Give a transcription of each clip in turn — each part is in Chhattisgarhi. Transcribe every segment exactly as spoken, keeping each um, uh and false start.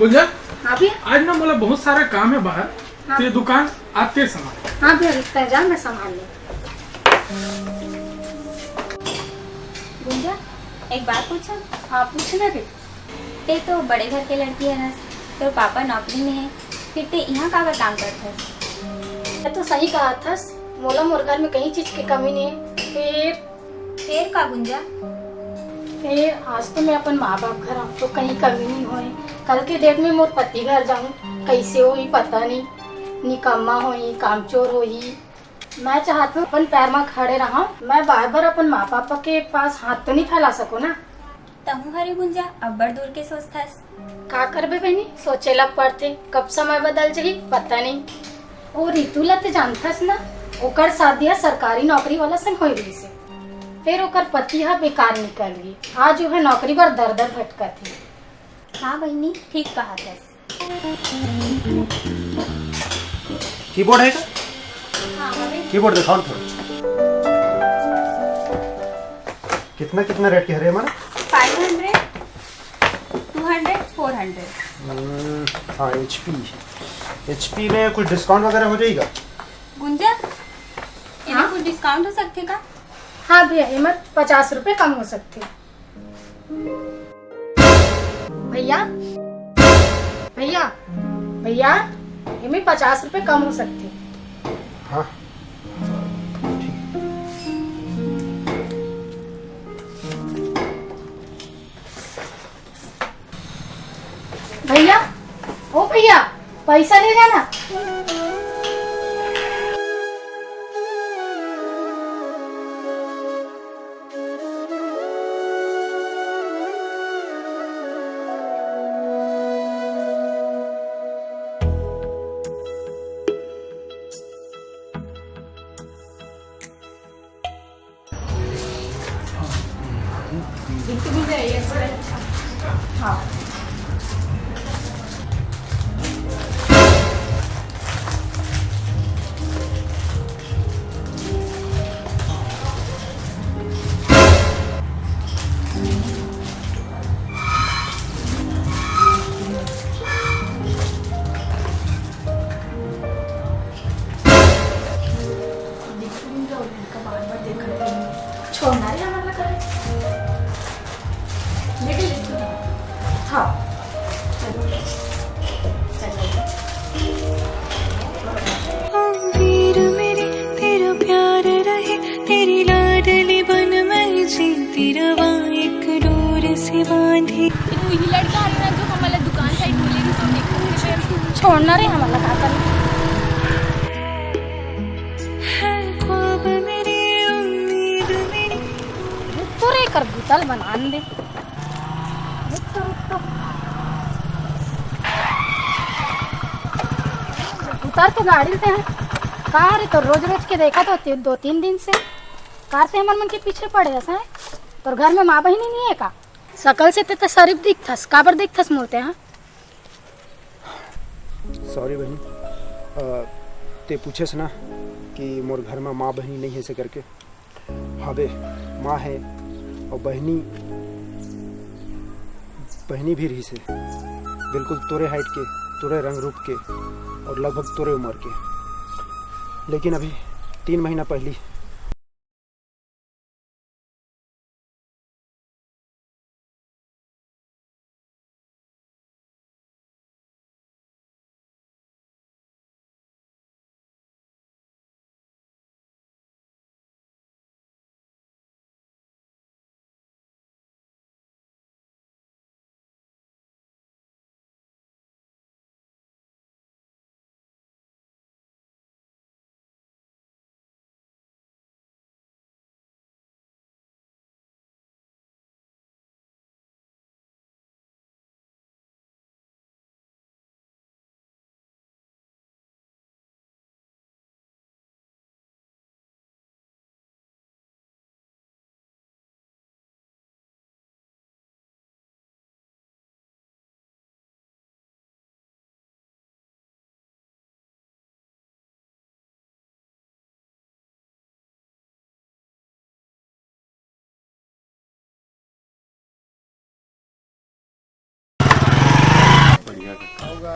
गुंजा, हाँ भैया। आज ना मोला बहुत सारा काम है बाहर। हाँ। ते दुकान आते समय। हाँ भैया, रुकता है, जा, मैं संभाल लूँ। गुंजा, एक बात पूछूं? हाँ, पूछ ना रे। ते तो बड़े घर के लड़की है ना, तोर पापा नौकरी में है, फिर ते यहाँ काबर काम करथस? मैं तो सही कहा थस, मोला मोर घर में कहीं चीज की कमी नहीं है। फिर फेर का गुंजा? फेर आज तो मैं अपन माँ बाप घर हूँ, तो कहीं कमी नहीं होए। कल के डेट में मोर पति घर जाऊँ, कैसे होही पता नहीं, निकम्मा होही, कामचोर होही। मैं चाहत हूँ अपन पैर में खड़े रहा। मैं बार बार अपन माँ पापा के पास हाथ तो नहीं फैला सको ना। तहूँ हरे गुंजा, अब्बड़ दूर के सोचथस। का करबे बहिनी, सोचे ला पड़थे, कब समय बदल जाही पता नहीं। ओ रितु ला ते जानथस ना, ओकर शादी ह सरकारी नौकरी वाला संग होई रहिस हे। फेर ओकर पति ह बेकार निकल गे। आज ओह नौकरी बर दर दर भटकत हे। हाँ बहिनी, ठीक कहा थस। कीबोर्ड है का? हाँ, हवे। कीबोर्ड दिखाओ ना थोड़ा। कितना कितना रेट के हरे हमारा? Five hundred, two hundred, four hundred। हम्म, हाँ, एचपी। एचपी में कुछ डिस्काउंट वगैरह हो जाएगा? गुंजा, एमे हाँ? कुछ डिस्काउंट हो सकथे का? हाँ भैया, एमे पचास रुपए कम हो सकथे। भैया, भैया, भैया, एमे पचास रुपए कम हो सकथे। हाँ। भैया, ओ भैया, पैसा ले जाना। छोड़ना रे हमन ला करे। लेकिन हाँ। चलो। चलो। वीर मेरे, तेरा प्यार रहे, तेरी लाडली बन मैं जीती रवा, एक डोर से बांधी। ये लड़का है ना जो हमारे दुकान साइड बोलेगी तो देखो। छोड़ना रे हमन ला का करना। है ख्वाब मेरे, उम्मीद मेरी। रुक तो रे, कर भूतल बनान दे। रुक तो, रुक तो। उतार तो गाड़ी से है। का रे, तो रोज रोज के देखा तो ती-, दो तीन दिन से कार से हमन मन के पीछे पड़े हस, हैं? तोर घर में माँ बहिनी नहीं है का? सकल से ते, ते शरीफ दिखथस, काबर दिखथस मोर ते, हाँ? सॉरी बहिनी, अ, ते पूछेस ना कि मोर घर में माँ बहिनी नहीं है से करके। हवे, माँ है और बहिनी, बहिनी भी रहिस हे, बिल्कुल तोरे हाइट के, तोरे रंग रूप के और लगभग तोरे उम्र के। लेकिन अभी तीन महीना पहली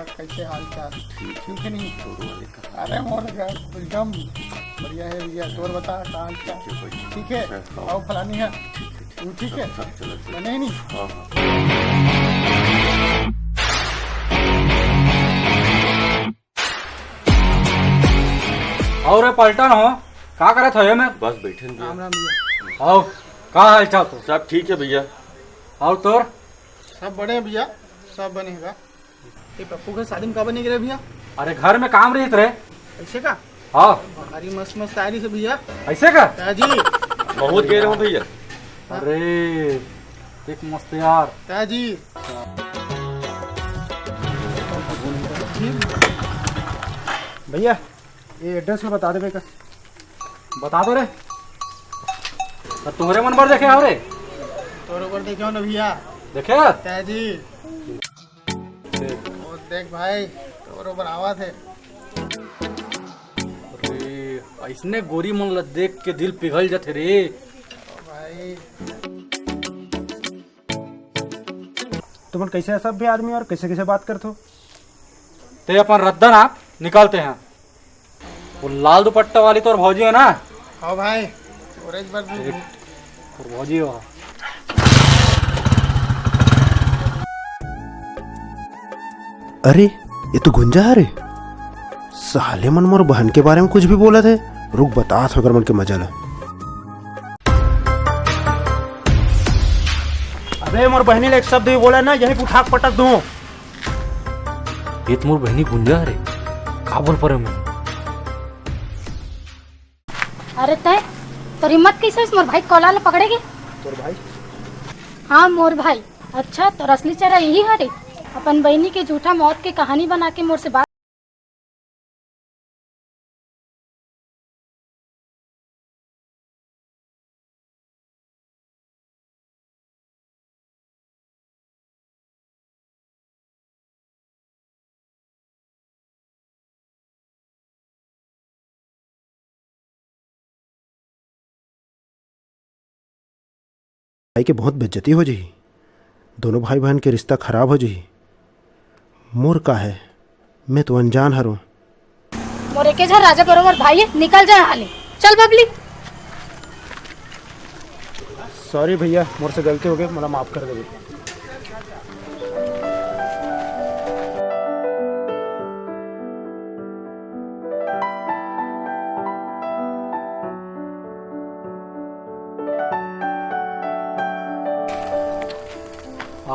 कैसे हाल चाल? ठीक है, नहीं? अरे मोर घर एकदम बढ़िया है भैया, तोर बता का हाल चाल? ठीक है, आओ फलानी है, तू ठीक है? बने नहीं। और रे पलटन हो, का करत हो ये में? बस बैठे हैं भैया। राम राम भैया। और का हाल चाल तो? सब ठीक है भैया। और तोर? सब बड़े हैं भैया, सब बने हैं। ये पप्पू के शादी में काबर नहीं गिरे भैया? अरे घर में काम रहित रे। ऐसे का? हाँ। भारी मस्त मस्त आए रही से भैया। ऐसे का? ताजी। बहुत गए रहो भैया। अरे देख मस्त यार। ताजी। भैया, ये एड्रेस में बता देबे का? बता दो रे। तो तुम्हारे मन पर देखे हो रे? तोरे ऊपर देखे हो ना भैया। देखे? ताजी। वो देख भाई, तोर ऊपर आवा थे। अरे, ऐसने गोरी मन ला देख के दिल पिघल जाथे रे। ओ भाई। तुमन कैसे सब भी आदमी और कैसे कैसे बात करथो? ते अपन रद्दा ना निकालते हैं। वो लाल दुपट्टा वाली तोर भौजी है ना? हाँ भाई, ओरेंज बर्फ भी। एक तोर भौजी हो। अरे, ये तो गुंजा है रे। साले मन मोर बहन के बारे में कुछ भी बोलत हे। रुक, बतात हों एकर मन के मजा ला। अबे, मोर बहनी ले एक शब्द भी बोला ना, यहीं उठा के पटक दूं। ये तो मोर बहनी गुंजा हरे, का बोल परे मैं? अरे तय, तोर हिम्मत कैसे होइस मोर भाई के कौला ला पकड़े के? तोर भाई? हाँ, मोर भाई। अच्छा, तोर असली चेहरा यही हरे? अपन बहनी के झूठा मौत के कहानी बना के मोर से बात भाई के बहुत बेइज्जती हो जाही। दोनों भाई बहन के रिश्ता खराब हो जाही। मोर का है, मैं तो अनजान हरों। मोर एके झन राजा बरोबर भाई है, निकल जाए हाले। चल बबली। सॉरी भैया, मोर से गलती हो गई, मोला माफ कर देबे।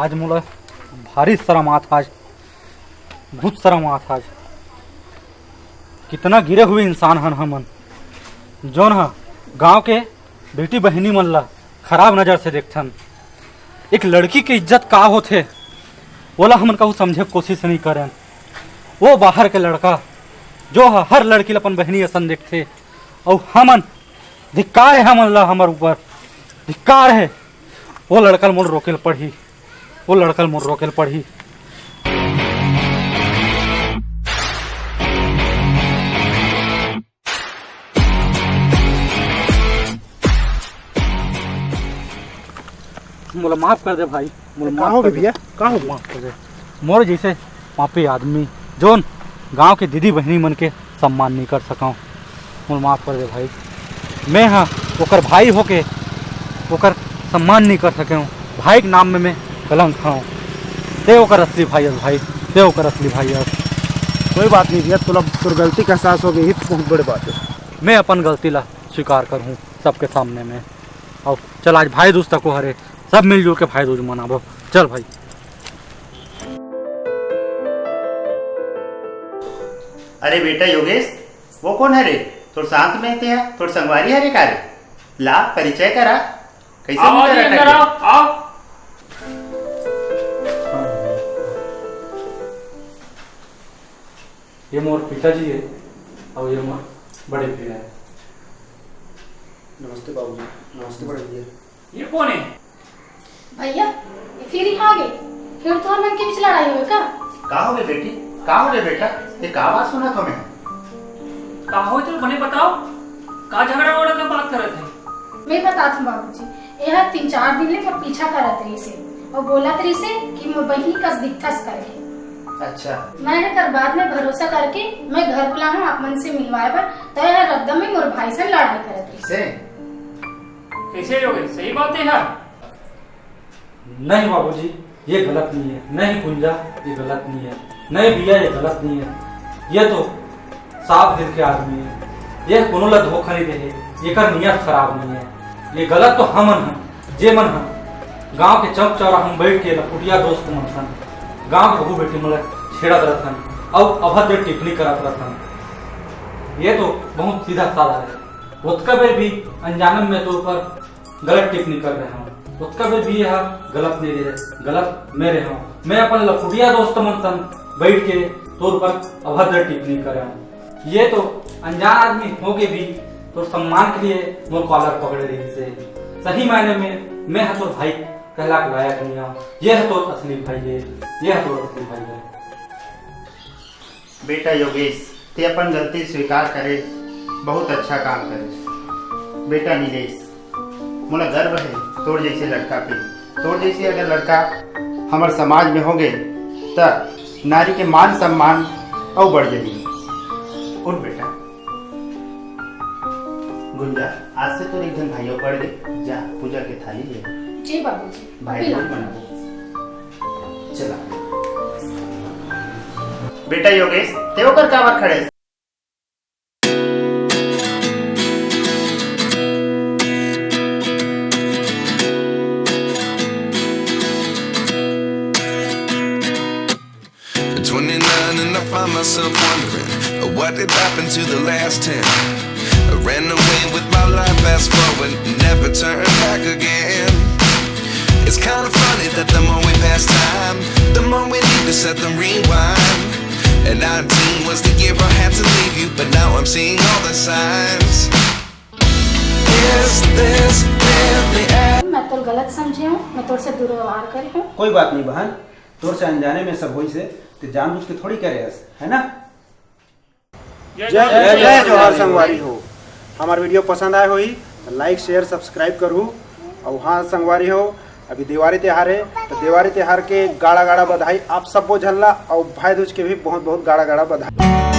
आज मोला भारी शरम आत हे, आज बहुत शरम आत हे। आज कितना गिरे हुए इंसान हन हमन, जोन ह गांव के बेटी बहिनी मन ला खराब नजर से देखथन। एक लड़की के इज्जत का होथे, ओला हमन कहूँ समझे के कोशिश नहीं करन। वो बाहर के लड़का जो ह हर लड़की ला अपन बहिनी असन देखथे, अउ हमन, धिक्कार है हमन ला, हमर ऊपर धिक्कार है। वो लड़का ल मोर रोके ल पड़ही, वो लड़का ल मोर रोके ल पड़ही। मोला माफ कर दे भाई, मोला का माफ हो कर दे। भैया, का हो? माफ कर दे। मोर जैसे पापी आदमी, जोन गांव के दीदी बहिनी मन के सम्मान नहीं कर सकंव, मोला माफ कर दे भाई। मैं हा ओकर भाई होके ओकर सम्मान नहीं कर सकेंव। भाई के नाम में मैं कलंक हंव। ते ओकर असली भाई हस भाई, ते ओकर असली भाई हस। कोई बात नहीं भैया, तोला तोर गलती का एहसास हो गई, ये तो बहुत बड़ी बात है। मैं अपन गलती ला स्वीकार करहूँ सबके सामने में। अउ चल, आज भाई दूज तको हरे, सब मिलजुल के भाई दूज मनाबो। चल भाई। अरे बेटा योगेश, वो कोन हरे? तोर साथ में ते ह, तोर संगवारी हरे का रे? ला, परिचय करा। कैसे आओ मिल जी, रहा अंदर है? आओ, आओ। ये मोर पिताजी है और ये मोर बड़े भैया है। नमस्ते बाबूजी। नमस्ते बड़े भैया। ये कोन है? भैया, ये फिर यहाँ आ गए। फिर तो हमन के बीच लड़ाई होवे का? का होगे बेटी? का होगे बेटा? ये का बात सुनत हों मैं? का होय तो बने बताओ, का झगड़ा वगड़ा का बात करत है? मैं बतात हूँ बाबूजी, ये ह तीन चार दिन ले मोर पीछा करत रहिसे और बोलत रहिसे कि मोर बहिनी कस दिखथस करके। अच्छा। मैं एकर बात में भरोसा करके मैं घर बुलाहूँ आप मन से मिलवाए बर, त एहर रद्दा में मोर भाई से लड़ाई करत रहिस। से? कइसे हो गई? सही बात हे यार। नहीं बाबूजी, ये गलत नहीं है। नहीं गुंजा, ये गलत नहीं है। नहीं भैया, ये गलत नहीं है। ये तो साफ दिल के आदमी है। ये कोनो ला धोखा नहीं दे हे। एकर नियत खराब नहीं है। ये गलत तो हमन हन, जे मन हन गांव के चौक चौराहा में बैठ के लखुटिया दोस्त मन सन गांव के बहू बेटी मन ला छेड़त रहथन अउ अभद्र टिप्पणी करत रहथन। ये तो बहुत सीधा साधा है। ओतका बेर भी अनजाने में तोर ऊपर गलत टिप्पणी कर रहे हूँ, ओतका बेर भी यह गलत नहीं रहे, गलत मैं रहे हूँ। मैं अपन लखुटिया दोस्त मन सन बैठ के तोर ऊपर अभद्र टिप्पणी करे हूँ। ये तो अनजान आदमी होके भी तोर सम्मान के लिए मोर कॉलर पकड़े रहिस हे। सही मायने में मैं ह तोर भाई कहला के लायक नहीं हूँ। ये ह तोर असली भाई है, ये ह तोर असली भाई है। बेटा योगेश, ते अपन गलती स्वीकार करे, बहुत अच्छा काम करे। बेटा नीलेश, मोला गर्व हे तोर जैसे लड़का पे। तोर जैसे अगर लड़का हमर समाज में होगे, त नारी के मान सम्मान अउ बढ़ जाही। उठ बेटा। गुंजा, आज से तोर एक झन भाई अउ बढ़ गे। जा, पूजा के थाली ले। जी बाबूजी। भाई अभी दूज लाऊं। मनाबो। चला। बेटा योगेश, ते ओकर काबर खड़े? Twenty-nine and I find myself wondering what did happen to the last ten. I ran away with my life, fast forward, never turn back again. It's kinda funny that the more we pass time, the more we need to set them rewind. And nineteen was the year I had to leave you, but now I'm seeing all the signs. Is this really? मैं तोर गलत समझे हूँ, मैं तोर से दुर्व्यवहार करे हूँ। कोई बात नहीं बहन, तोर से अनजाने में सब होइस हे, ते जानबूझ के थोड़ी करे हस, है ना? जय जय जोहार संगवारी हो। हमार video पसंद आए होही त like, share, subscribe करहू। अउ हाँ संगवारी हो, अभी देवारी तिहार हे, त देवारी तिहार के गाड़ा गाड़ा बधाई आप सबो झन ला, अउ भाई दूज के भी बहुत बहुत गाड़ा गाड़ा बधाई।